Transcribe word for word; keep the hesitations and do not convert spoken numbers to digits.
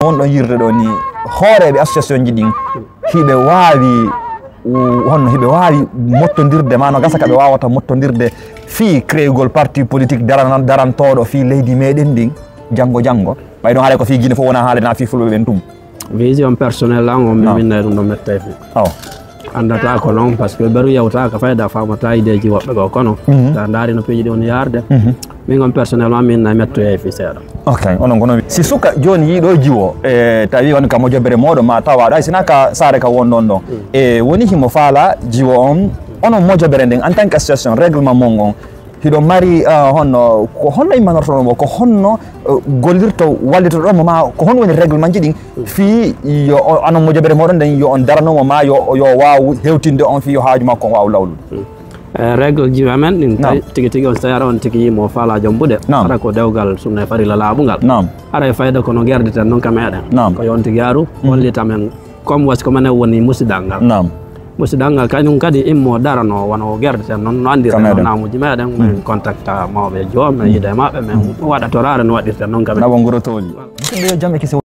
Wonɗon yirde ɗo ni, hooreeɓe association ji ɗin, hiɓe waawi, u-, honno hiɓe waawi mottondirde, ma no gasa ka ɓe waawata mottondirde fii créegol parti politique daran-, darantooɗo fii leydi meɗen ndin, janngo janngo? Ɓay ɗon haalay ko fii Gine fof wonaa haalay na fii Fulɓe ɓen tun. Vision personnel an on, mi Naam. Winna ɗum ɗo metta e fii. Awa. Anndata ko noon, parce que ɓeru yewta ka fayda famata ideeji woɓɓe goo kono. Mhm. Sa ndaari no piiji ɗi woni yaarde. Mhm. Min on personnellement, min na mettoya e fii seeɗa. Ok, onon kono si suka jooni yiiɗo jiwo, e, tawi on ka mojobere mooɗo ma tawa ɗa, sina ka saare ka wonɗon ɗon. Mm. E, woni himo faala jiwo on, onon mojobere nden, en tant que association, règlement mon on, hiɗo mari, ah, honno, ko honno immanortoɗon mo, ko honno, eh, gollirto, wallitoɗon mo, ma ko honno woni règlement ji ɗin, fii yo o-, onon mojobere mooɗon nden, yo on darano mo, ma yo, yo waawu hewtinde on, fii yo haaju makko on waawu lawlude? Mm. Eh, règle ji amen ɗin, Naam. Tawi tigi tigi on, so tawi ara on tigi yiimo faala jombude, Naam. Ara ko dewgal sunna e farilla laaɓungal. Naam. Ara e fayda kono gerdeten noon ka meɗen. Naam. Ko yo on tigi aru, Mm. hollita men, comme wasi ko menen woni musidal ngal. Naam. Musidal ngal kañum kadi immo darano wano o gerdeten noon, no anndira Ka meɗen. Naamuuji meɗen, men Mm. contacta mawɓe joom, men Mm. yiida e maɓɓe, men Mm. waɗa toraare no waɗirten noon ka meɗen. Naɓo nguro tooli. Musidɓe, yo jam e kisi